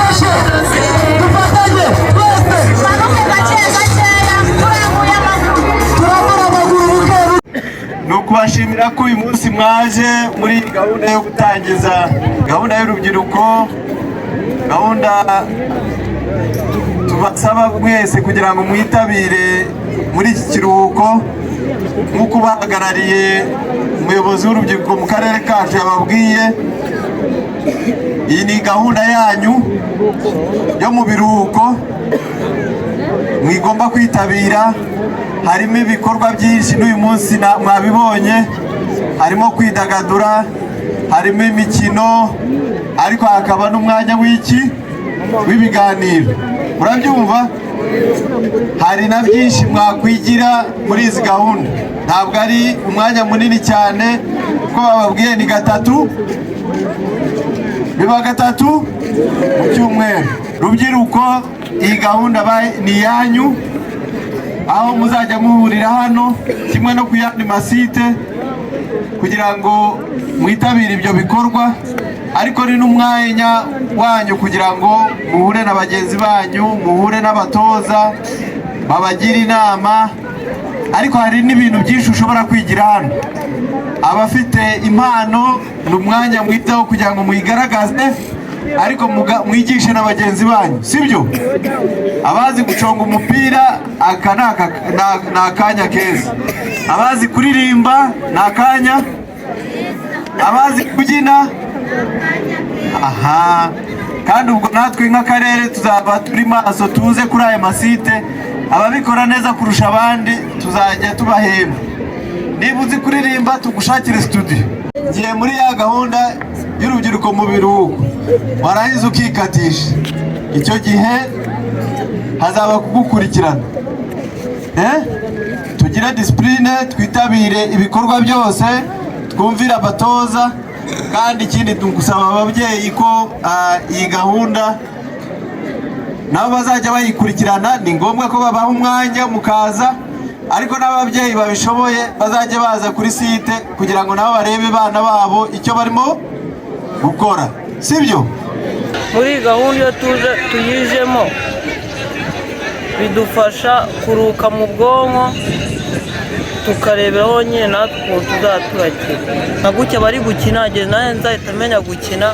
Mumfashe dufatanye twese. Manuke gake gakeya turambuye amaguru. Turambura amaguru buke buke. Ni ukubashimira ko uyu munsi mwaje muri iyi gahunda yo gutangiza gahunda y'urubyiruko, gahunda tubasaba mwese kugira ngo mwitabire muri iki kiruhuko. Nk'uko ubahagarariye, umuyobozi w'urubyiruko mu karere kacu, yababwiye, iyi ni gahunda yanyu yo mu biruhuko mwigomba kwitabira. Harimo ibikorwa byinshi, n'uyu munsi mwabibonye, harimo kwidagadura, harimo imikino, ariko hakaba n'umwanya w'iki w'ibiganiro. Murabyumva, hari na byinshi mwakwigira muri izi gahunda. Ntabwo ari umwanya munini cyane, kuko bababwiye ni gatatu, biba gatatu mu cyumweru. Rubyiruko, iyi gahunda ni iyanyu, aho muzajya muhurira hano kimwe no ku yandi masite kugira ngo mwitabire ibyo bikorwa, ariko ni n'umwanya wanyu kugira ngo muhure na bagenzi banyu, muhure n'abatoza babagire inama. Ariko hari n'ibintu byinshi ushobora kwigira hano. Abafite impano, ni umwanya mwiza wo kugira ngo muyigaragaze, ariko mwigishe na bagenzi banyu, sibyo? Abazi guconga umupira, aka ni akanya keza. Abazi kuririmba, ni akanya. Abazi kubyina, aha kandi. Ubwo natwe nk'akarere tuzaba turi maso, tuze kuri aya masite, ababikora neza kurusha abandi tuzajya tubahemba. Niba uzi kuririmba, tugushakire studio. Ngiye muri ya gahunda y'urubyiruko mu biruhuko, warangiza ukikatisha, icyo gihe hazaba kugukurikirana. Tugire discipline, twitabire ibikorwa byose, twumvire abatoza. Kandi ikindi, gusaba ababyeyi ko iyi gahunda nabo bazajya bayikurikirana. Ni ngombwa ko babaha umwanya mukaza, ariko n'ababyeyi babishoboye bazajya baza kuri site kugira ngo nabo barebe abana babo icyo barimo gukora, sibyo? Muri iyi gahunda iyo tuje tuyijemo, bidufasha kuruhuka mu bwonko, tukareberaho nyine natwe ukuntu tuzaba turakina. Nka gutya bari gukina, nanjye nzahita menya gukina,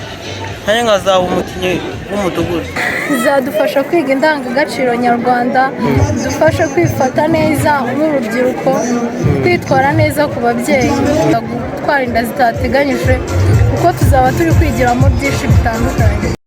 nanjye nkazaba umukinnyi w'umudugudu. Bizadufasha kwiga indangagaciro nyarwanda, bidufashe kwifata neza nk'urubyiruko, kwitwara neza ku babyeyi, gutwara inda zitateganyijwe, kuko tuzaba turi kwigiramo byinshi bitandukanye.